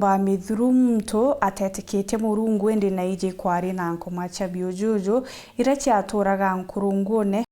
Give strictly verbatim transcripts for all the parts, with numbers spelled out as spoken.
Ba mithuru muntu atetikitie Murungu, indi na iji kwari na nkoma cia biujuju iria ciaturaga nkurungune,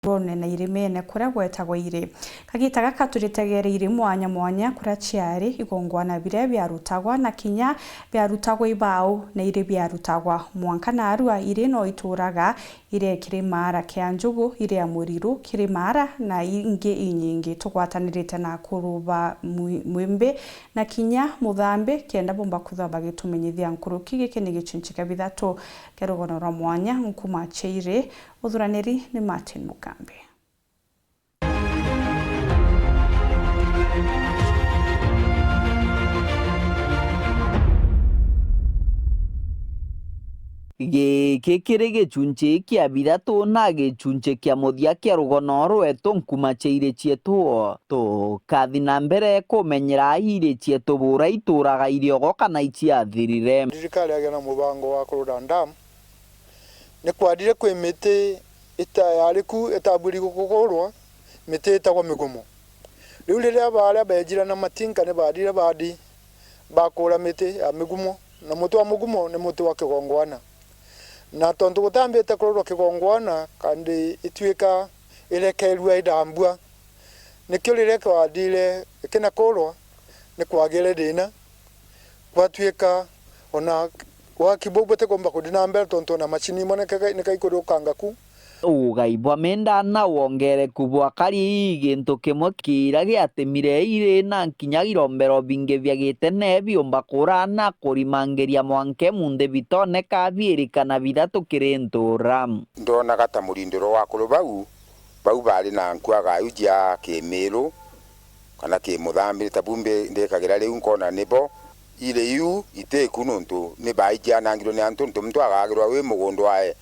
rone na irimene kuria gwetagwa iri. Kagita gaka turitegeere iri mwanya mwanya kuria ciari, igongwana biria biarutagwa na kinya biarutagwa ibau na iri biarutagwa mwanka narua iri no ituraga, iria kiri maara kia njugu, iria muriru kiri maara, na ingi inyingi. Tugwatanirite na akuru ba mwi-, mwimbi na kinya muthambi, kenda bomba kwithirwa bagitumenyithia nkuruki. Giki ni gichunchi kia bithatu kia rugono rwa mwanya nkuma cia iri. Uthuraniri ni Martin Mugambi. Giki kiri gichunchi kia bithatu na gichunchi kia muthia kia rugono rwetu nkuma cia iri cietu. Tukathi na mbere kumenyera iri cietu bura ituraga iriogo kana iciathirire. Thirikari yagia na mubango wa kuruda dam, ni kwandire kwi miti ita-, yari ku itabwiri gukurwa, miti itagwa migumo. Riu riria baria beejire na matinka ni baarire baandi bakura miti ya migumo, na muti wa mugumo ni muti wa kigongwana. Na tontu gutambite kururwa kigongwana, kandi ituika irekerua idambua, nikio riria kwaandire ikinakurwa ni kwagire thina, gwatuika ona waki buu butikumba kuthi na mbere tontu ona macini imwe ni kai-, ni kaikuriukanga ku. Ugai bwa menda na wongereku bwa kari i gintu kimwe kiria giatemire iri na kinya irombero bingi bia gitene biumba kura na kurimangiria mwanke munthi bitoneka biirikana bithatu kiri ntura. Ndonaga ta murindiro wa akuru bau, bau baari na nkuaga iu cia kimiiru kana kimuthambi, ta buu mbi-, ndikagira riu nkona nibo iri iu itiku, nontu ni baijanangirwe ni antu, nontu muntu agagirwa wi mugunda wae.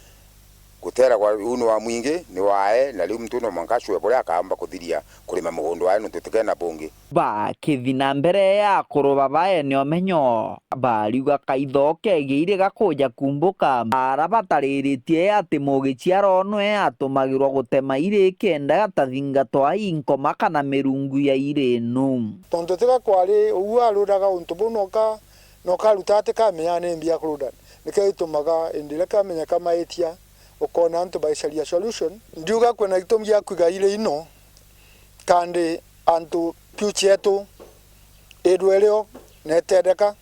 Guteragwa uu ni wa mwingi, ni wae, na riu muntu no mwanka acue buria akaamba kuthiria kurima mugunda wae, nontu tikena bungi. Bakithi na mbere ya kuruba baene umenyo, bariuga kaitho kegiire gakuja kumbuka. Ara batariritie ati mugiciaro nwe atumagirwa gutema iri kenda gatathingatwa i nkoma kana mirungu ya iri nu. Tontu tiga kwari uu aruraga untu buu noka, noka aruta ati kamenya ni mbi ya kuruda. Nikio itumaga indi iria kamenya kamaitia, ukoona antu baicaria solution. Ndiuga kwina gitumi gia kwiga iri ino, kandi antu future yetu irwe irio na itendeka.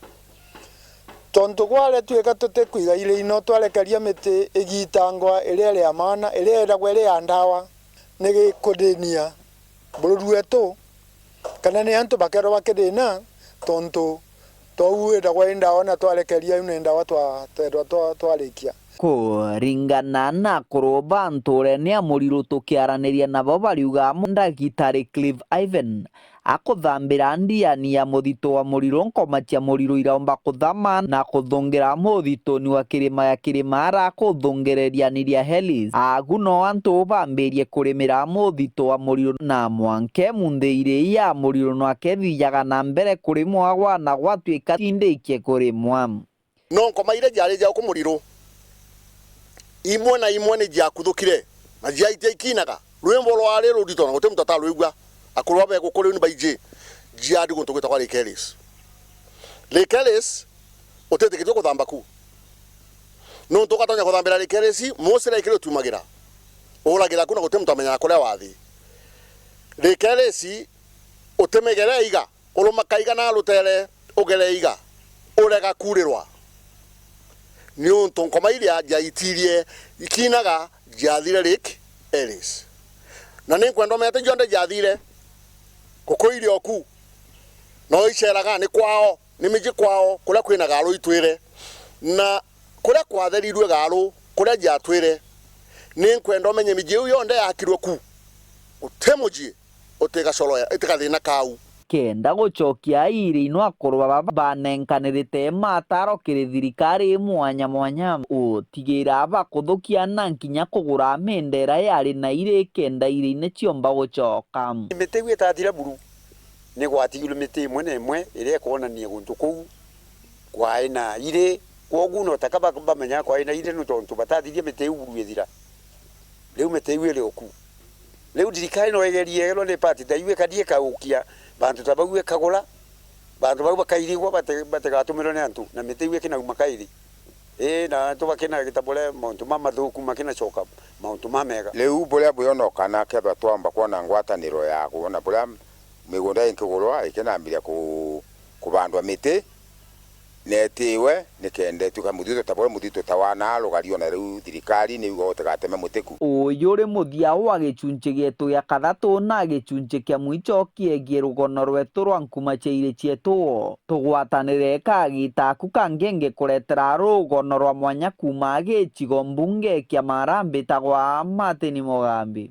Tontu kware twika tutikwiga iri ino, twarekeria miti igitangwa iria iri ya maana, iria iragwa iri ya ndawa, ni gikuthinia bururi wetu, kana ni antu bakeerwa bakithina, tontu tou withagwa i ndawa na twarekeria iu ni ndawa twa-, twethwa twa-, twarikia. Kuringana na akuru ba nturene ya Muriru tukiaraniria nabo bariuga ndagitari Clive Ivan akuthambira ndiani ya muthito wa Muriru, nkoma cia Muriru iraumba kuthama na kuthungira muthituni wa kirima ya Kirimara kuthungira riani ria Hellis. Agu no antu bambirie kurimira muthito wa Muriru na mwanke munthi iri ya Muriru no akethijaga na mbere kurimwagwa na gwatuika tindikie kurimwa. No nkoma iria ciari cia uku Muriru, imwe na imwe ni ciakuthukire na ciaitia ikinaga. Rwimbo rwari rurito na guti muntu atarwigua. Akuru ba beguku riu ni baiji, ciari guntu gwitagwa Lake Ellis. Lake Ellis, utitikitue kuthamba ku. Nuntu ugatonya kuthambira Lake Ellis, Musa iraikire utiumagira. Uragira ku na guti muntu amenyaga kuria wathi. Lake Ellis, utimigere iga. Uruma kaiga na rutere, ugere iga, urega kuurirwa. Niuntu nkoma iria ciaitirie ikinaga ciathire Lake Ellis. Na ninkwenda umenye ti cionthe ciathire, nguku iria oku, no iceraga ni kwao, ni miji kwao, kuria kwina garu itwire. Na kuria kwatherirue garu, kuria ciatwire, ninkwenda umenye miji iu yonthe yakirwe ku. Guti muji utigacoroya, itigathina kau. Kenda gucokia iri ino akuru baba banenkanirite mataro kiri thirikari mwanya mwanya, utigira bakuthukia na nkinya kugura mindera yari na iri kenda iri ine ciomba gucoka. Miti iu itathira buru, ni gwatigirwe miti imwe na imwe iria ikwonania guntu kuu kwai na iri. Kwogu no taka ba-, bamenya kwai na iri, ni tontu batathirie miti iu buru ithira. Riu miti iu iri o ku. Riu thirikari no igerie, ethirwa ni party ta iu ikathii ikaukia bantu ta bau ikagura, Bantu bau bakairigwa bate-, batigatumirwe ni antu, na miti iu ikinauma kairi. Ii, na tubakinaga gita buria mauntu mamathuku makinacoka mauntu mamega. Riu buria bwionokana kethwa twamba kwona ngwataniro ya kwona buria migunda inkigurwa ikinambiria ku-, kubandwa miti, neetiwe, nikenda itwika muthitu ta buria muthitu ta wa naa rugari, ona riu thirikari niuga utigateme muti ku. Uyu uri muthia wa gicunci gietu gia kathatu na gicunci kia mwicho kiegie rugono rwetu rwa nkuma cia iri cietu. Tugwatanire kagita aku kangi ngikuretera rugono rwa mwanya kuuma gicigo mbunge kia Marambi tagwa Martin Mugambi.